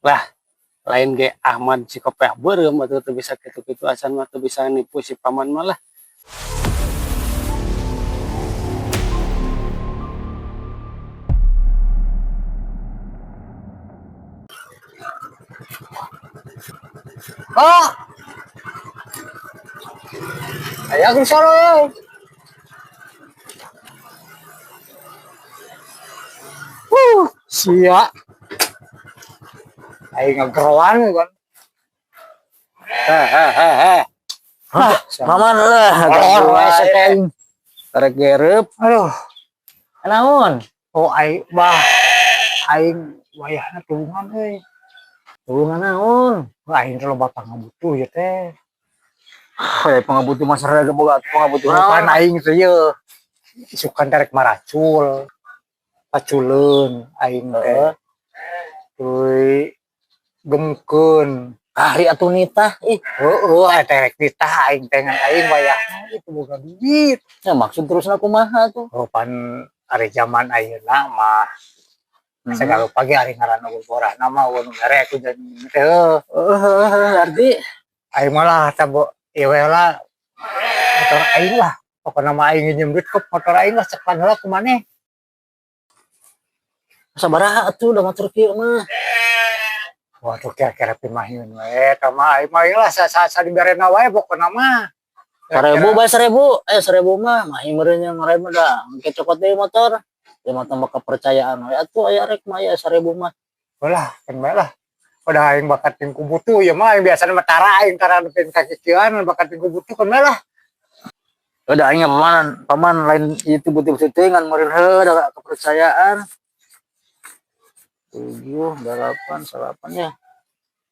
Lah, lain ge Ahmad si Kopeh beureum atuh teu bisa kitu-kitu acan mah, teu bisa nipu si paman mah lah. Oh. Aya aku soro. Wuh, sia. Aing ngageroan kan. Heh. Ah, Maman lah, Horor we teh. Karek gerep. Aduh, Naon? Oh aing bah. Aing wayahna tulungan euy. Tulungan naon? Wah, aing teh loba pangabutuh ya teh. Oh, pangabutuh masyarakat boga pangabutuh Bukan naon? Aing teh ye. Isukan rek maracul. Paculeun aing teh. Tuluy gemkeun. Ari atuh nitah ih. Heeh, eta rek nitah aing teh, ngan aing wayahna itu boga duit. Ya maksud terusna kumaha tuh? Oh, pan ari zaman ayeuna mah segala pagi ari ngaranna borana mah euweuh nu mere ku jadi teh. Heeh, arti Aing malah tabo ieu we lah motor aing lah. Pokona mah aing nginjem duit ke motor aing lah, cekan heula ku maneh. Sabaraha atuh da motor kieu mah? Waduh, kira-kira pimahiun we eta mah aing mah lah sa sa, sa diberena wae pokona mah. 1000 bae, 1000. Eh, 1000 mah mah meureun nya 1000 da. Engke cokot deui motor. Ya mah tambah kepercayaan we atuh, aya rek mah aya 1000 mah. Ulah, kan bae lah. Udah aing bakat ting ku butuh ya mah, aing biasana mah tara aing tara nepi ka kikieuan, bakat ting ku butuh kan bae lah. Udah aing paman, paman lain itu butuh-butuh teh ngan meureun heuh da kepercayaan. 7, 8, 8 ya.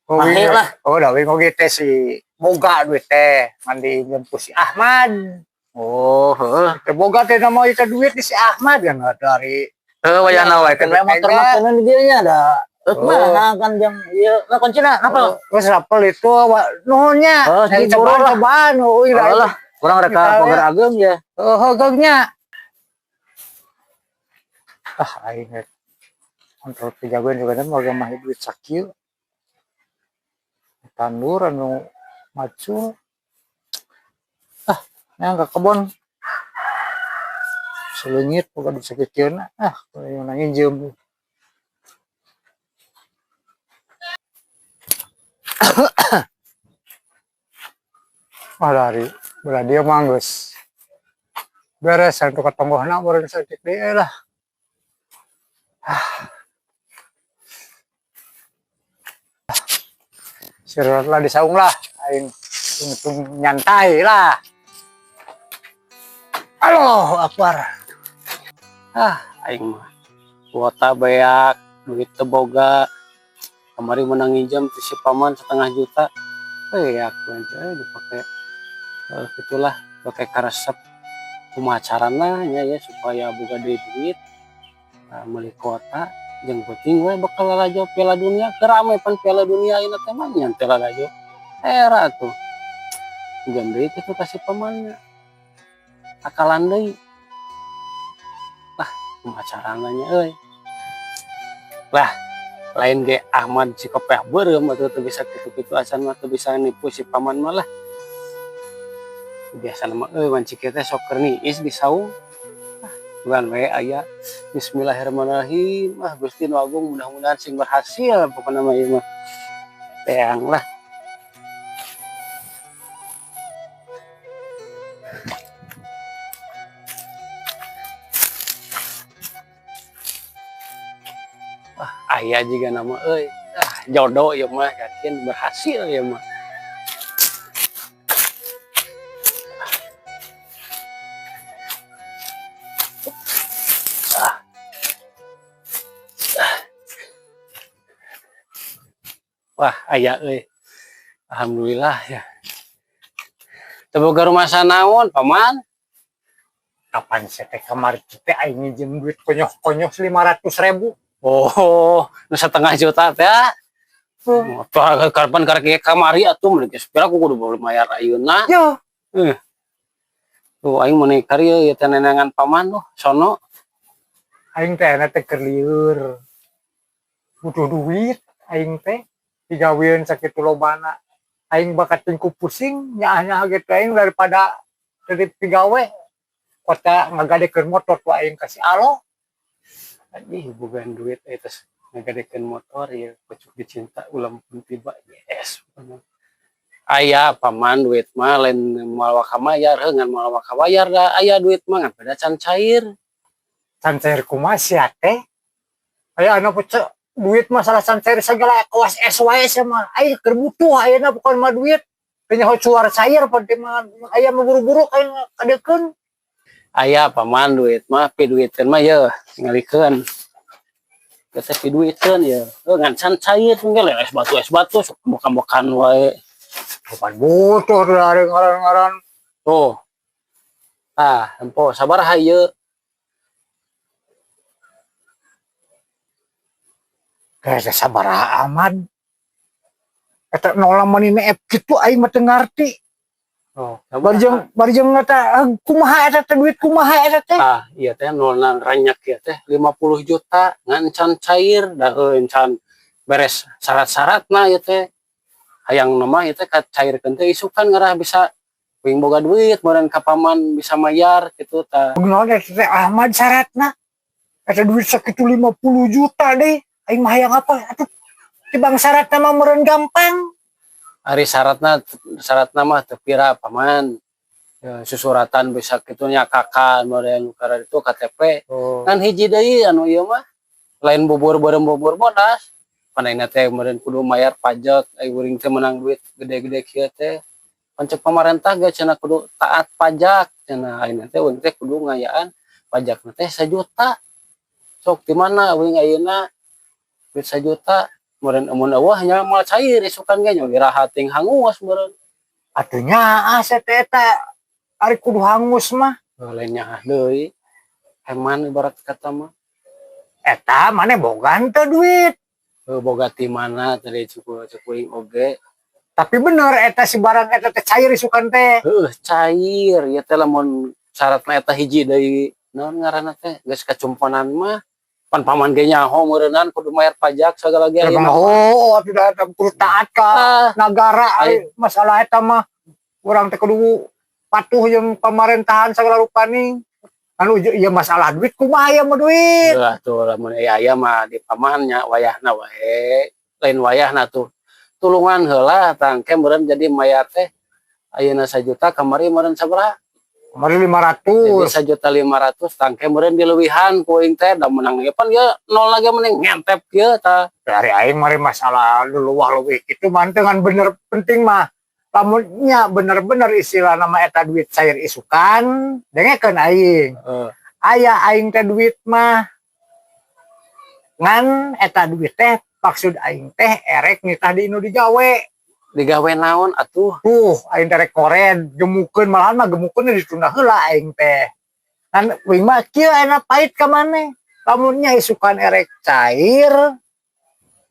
Oh, Mahe wingi- lah. Oh, da wingi oge teh si boga duit teh mandi nyempu si Ahmad. Oh, heeh. Teh boga teh nama itu duit di si Ahmad kan dari Heuh, wayahna wae kan motor mah keun di dieu nya da. Rek Oh. mah kan jam ieu lah kuncina napa? Wes rapel itu nuhunnya. Oh, Dari diburu cobaan lah. cobaan oh, iya. Oh lah, kurang rek ka Misalnya. Pagar Ageung ya. Oh, hogongnya. Ah, aing rek kontrol pijagoan juga mah mah duit sakieu. Tandur anu macul. Ah, yang ke kebon. Seleungit boga duit sakieuna. Ah, kuring nginjem. Wah, dari belah dia mah geus beres anu katonggohna meureun saeutik deui lah. Ah. Sirot lah di saung lah, aing hitung nyantai lah. Allahu Akbar. Ah, aing mah kuota beak, duit teu boga. Kamari menang nginjem ti si paman setengah juta. Beak we teh dipake. Gitulah, pakai karesep. Kumaha carana nya ya supaya boga deui duit. Nah, meuli kuota jeung penting we bakal lalajo Piala Dunia, keur rame pan Piala Dunia ayeuna teh mah nya teh lalajo. Era tuh. Jam deui kitu ka si pamannya. Akalan deui. Lah, kumaha carana nya euy. Lah, lain ge Ahmad si Kopeh beureum atuh teu bisa kitu-kitu acan mah, teu bisa nipu si paman mah lah. Biasana mah euy wanci kieu teh sok keur niis di saung. Ah, bukan we aya. Bismillahirrahmanirrahim. Ah, Gusti nu Agung, mudah-mudahan sing berhasil pokona mah ieu mah. Teang lah. Ah, aya juga nama euy. Ah, jodoh ieu mah, yakin berhasil ieu mah. Ah. Ah. Wah, aya euy. Alhamdulillah ya. Teu boga rumah sanaon, paman? Kapan saya teh kamari teh aing nginjem duit konyoh-konyoh 500.000. Oh, nu setengah juta teh. Motor kapan karek ge kamari atuh mun geus pira aku kudu bayar ayeuna. Yo. Tuh aing mun karya ieu teh nenengan paman tuh sono. Aing teh na teh keur lieur. Butuh duit. Aing teh digawean sakitu lobana. Aing bakat ku pusing nyaah-nyaah gitu aing daripada jadi pigawe kota ngagadekeun motor ku aing kasih alo. Ih, bogaan duit terus ngagadekeun motor ya, pucuk dicinta ulam pun tiba. Yes. Aya, paman, duit mah lain moal waka mayar heuh, ngan moal waka bayar da aya duit mah, ngan pada can cair. Can cair kumaha sia teh? Aya anu pucuk duit masalah can cair segala kawas es wae sia mah. Aing keur butuh ayeuna bukan mah duit. Teu nyaho cuar cair penting mah aya mah buru-buru aing kadekeun. Aya, paman, duit mah, piduiteun mah ye, ningalikeun. Teh piduiteun ye. Heuh, ngan can cair engge es batu, es batu sok moka-mokan wae. Bukan butuh dari ngaran-ngaran. Tuh. Ah, empo sabaraha ieu? Geus sabaraha aman. Eta nol mani neep kitu aing mah teu ngarti. Oh, Barjeng barjeng eta kumaha eta teh duit kumaha eta teh? Ah, iya teh nolna ranyak ieu teh 50 juta ngan can cair da heuh can beres syarat-syaratna ieu teh. Hayang mah ieu teh kacairkeun teh isukan ngarah bisa uing boga duit meureun ka paman bisa mayar kitu tah. Kunaon eta teh Ahmad syaratna? Eta duit sakitu 50 juta deh. Aing mah hayang apa? Atuh tibang syaratna mah meureun gampang. Ari syaratna, syaratna mah teu pira, paman. Ya, susuratan bisa kitu nya, KK meureun ukara itu KTP. Oh. Ngan hiji deui anu ieu mah lain bubur beureum bubur bodas. Panayna teh meureun kudu mayar pajak, ai uring teh menang duit gede-gede kieu teh. Pancek pamarentah ge cenah kudu taat pajak cenah, ayeuna teh uing teh kudu ngayaan pajakna teh 1 juta. Sok di mana uing ayeuna duit 1 juta? Meureun amun eueuh nya moal cair isukan ge nya iraha ting hangus meureun. Atuh nyaah sia teh eta ari kudu hangus mah. Lain nyaah deui. Heman ibarat kata mah. Eta maneh boga henteu duit? Heuh, boga ti mana tadi cukup cukup oge. Tapi bener eta si barang eta teh cair isukan teh? Heuh, cair ya teh lamun syaratna eta hiji deui, naon ngaranna teh, geus kacumponan mah pan paman ge nyaho meureunan kudu mayar pajak sagala ge Emang ayeuna. Oh, atuh da kudu taat ka nagara ari masalah eta mah urang teh kudu patuh jeung pemerintahan sagala rupani. Anu ieu masalah duit kumaha ieu mah duit? Heuh atuh lamun aya aya mah di paman nya wayahna wae. Lain wayahna tuh. Tulungan heula tangke meureun jadi mayar teh ayeuna 1 juta, kamari meureun sabaraha? Kamari Jadi 500. 1,5 juta tangke meureun dileuwihan ku aing teh da menang ge pan ieu nol lagi mending ngentep kieu tah. Dari aing mari masalah luluwah leuwih kitu mah dengan bener, penting mah lamun nya bener-bener istilah nama eta duit cair isukan, dengekeun aing. Heeh. Aya aing teh duit mah, ngan eta duit teh maksud aing teh erek nitah di nu digawe. Digawe naon atuh? Tuh aing teh rek kored gemukeun, malahan mah gemukeun ditunda heula aing teh. Ngan uing mah kieu ayeuna pait ka maneh, lamun nya isukan erek cair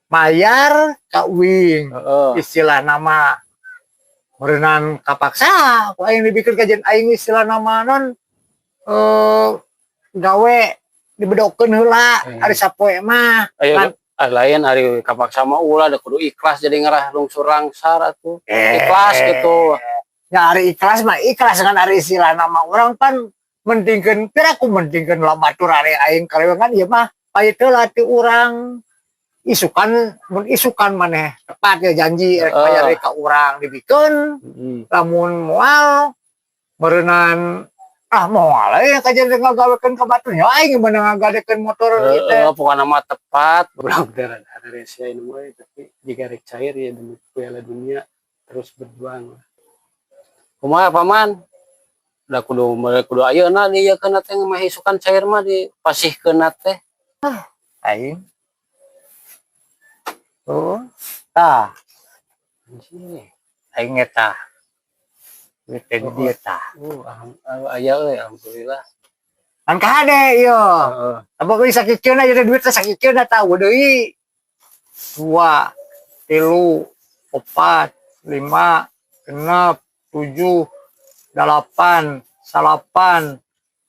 mayar ka uing, istilah nama meureunan kapaksa ku aing dibikeun kajian aing, istilah nama non gawe dibedokeun heula ari sapoe mah. Ayo, lain ari kapaksa mah ulah da, kudu ikhlas jadi ngarah lungsur langsar atuh. Ikhlas gitu. Ya ari ikhlas mah ikhlas, kan ari istilah nama urang pan mentingkeun pira ku mentingkeun lah batur, ari aing kalewengan ieu mah pait heula ti urang. Isukan mun isukan maneh tepat ya janji rek bayar ka urang dibikeun, lamun moal meureunan ah moal we kajian teh ngagawekeun ka batur nya aing beunang ngagadekeun motor ieu teh. Heeh, pokokna mah tepat. Urang teh rada Indonesia ini mah, tapi jika rek cair ya demi Piala Dunia terus berjuang. Kumaha, paman? Da kudu kudu ayeuna di ieu teh mah isukan cair mah dipasihkeun teh. Aing oh tah. Anjing. Aing eta duit teh di dieu tah. Aya euy, alhamdulillah. Kan kahade ieu. Heeh. Apa geus sakikeuna ieu teh duit teh sakikeuna tah deui. 2, 3, 4, 5, 6, 7, 8, 9,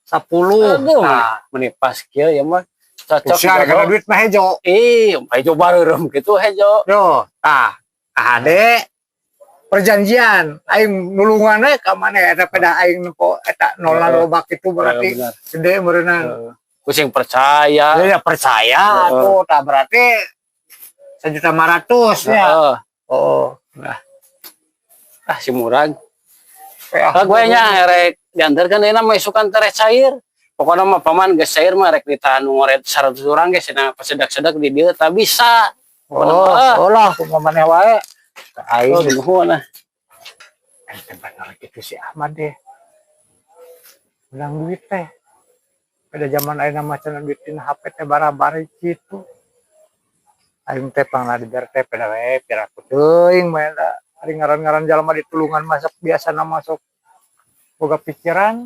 10. Aduh, Nah, meni pas kieu ya mah. Cocok. Sia Jodoh. Karena duit mah hejo. Ih, hejo bareureum gitu hejo. Yo, tah, ade perjanjian aing nulungan we ka maneh eta, pedah aing nempo eta nolna loba kitu berarti Benar. Gede meureunnan. Heeh. Kucing percaya. Ya, percaya tuh, tah berarti 1.500.000 ya. Heeh. Oh. Ah, si murag. Ya. Ah, gue nya rek diantarkan ayeuna mah isukan teh cair. Pokoknya mah paman geus cair mah rek ditahan nu ngoret 100 urang geus cenah pasedak-sedak di dieu tak bisa. Oh, Ah. oh lah, kumaha maneh wae. Aing Oh, nuhun ah. ente bener gitu si Ahmad deh. Menang duit teh. Pada zaman ayeuna mah cenah duit dina HP teh bara-bari kitu. Aing teh pangna dibere teh pada we piraku teuing mah eta. Ari ngaran-ngaran jalma ditulungan masuk biasana masuk boga pikiran.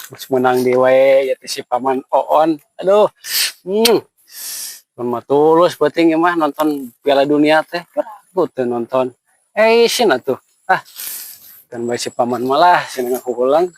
Geus menang deui wae ya teh si paman Oon. Aduh. Mun mah tulus penting mah nonton Piala Dunia teh. Aku teu nonton. Eh, isin atuh. Ah. Dan bae si paman malah sini ngaku ulang.